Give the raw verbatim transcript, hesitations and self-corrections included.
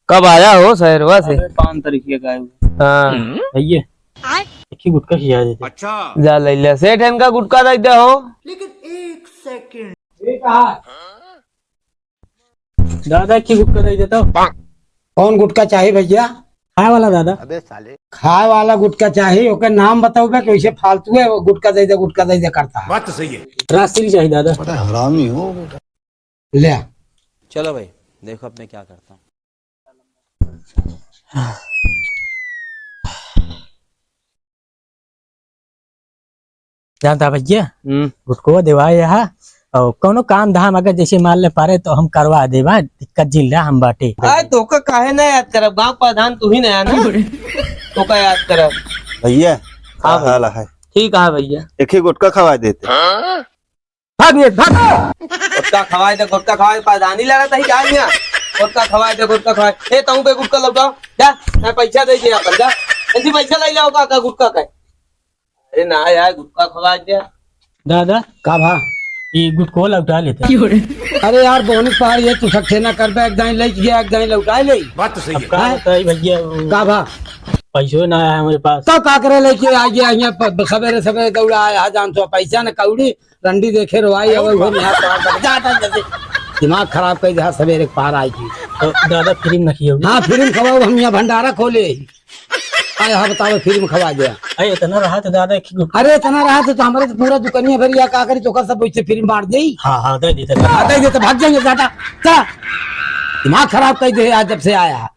कब आया हो शहरवा से? अरे, पाँच तारीख के आए हुए। हाँ। भैया, एक ही गुटखा खिया देते। जा ले ले, सेठ इनका गुटखा दे दे हो। दादा, एक ही गुटखा दे देता हो। कौन गुटखा चाही भैया? खाए वाला दादा। खाए वाला गुटखा चाही, ओकर नाम बताओ बे, कैसे फालतू है वो गुटखा दे दे, गुटखा दे दे करता है। बात तो सही है। राजश्री चाही दादा। बड़ा हरामी हो बेटा। ले आ। चलो भाई, देखो अब मैं क्या करता हूँ। जानता भैया, हम्म। गुटखो देवाए यहाँ, और कौनो काम धाम अगर जैसे मान ले पारे तो हम करवा देबा, दिक्कत जिन रहा हम बाटे। आए तोका काहे ना याद करब, गांव प्रधान तू ही ना है ना, तोका याद करब। भैया, हाँ का हाल है? ठीक है भैया। एक ही गुटखा खवा देते। भाग ये, भाग। गुटखा खवाए दे, गुटखा खवाए, पादानी लगा तही जान गया। गुटखा खवाए दे, गुटखा खवाए। ए, तहूँ पे गुटखा लौटाओ। जा, मैं पैसा दे दे अपन, जा। ऐसी पैसा ले जाओ का, का गुटखा का? अरे ना यार, गुटखा खवाए दे। दादा। का भा? ये गुटखा लौटा लेते। अरे यार, बोनस पहाड़ ये तू ठट्ठे ना कर बे, एक दाई ले गया, एक दाई लौटा ले। बात तो सही अब है। का हाँ? बताई भैया, वो का भा? पैसो ना आया हमारे पास। तो का करे लेके आ गया यहाँ प-, सवेरे सवेरे दौड़ा आया, जान तो पैसा न कौड़ी, रंडी देखे रोवाई, अब वो यहाँ तो आ जा, जा, जा, जा। दिमाग खराब कर दिया, सवेरे के पहर आई थी। तो दादा फ्री में न खियाओगे? हाँ, फ्री में खवाओ, हम यहाँ भंडारा खोले ही। आए, हाँ, बताओ, फ्री में खवा दिया। अरे, इतना रहा तो दादा, एक ही गुट- अरे, इतना रहा तो, तो हमारे तो पूरा दुकानिया भर या का करी, तो कल सब वैसे फ्री में बांट देई। हाँ, हाँ, दे देते। हाँ, दे देते, भाग जाएंगे, जा, जा, जा। दिमाग खराब कर दे आज जब से आया।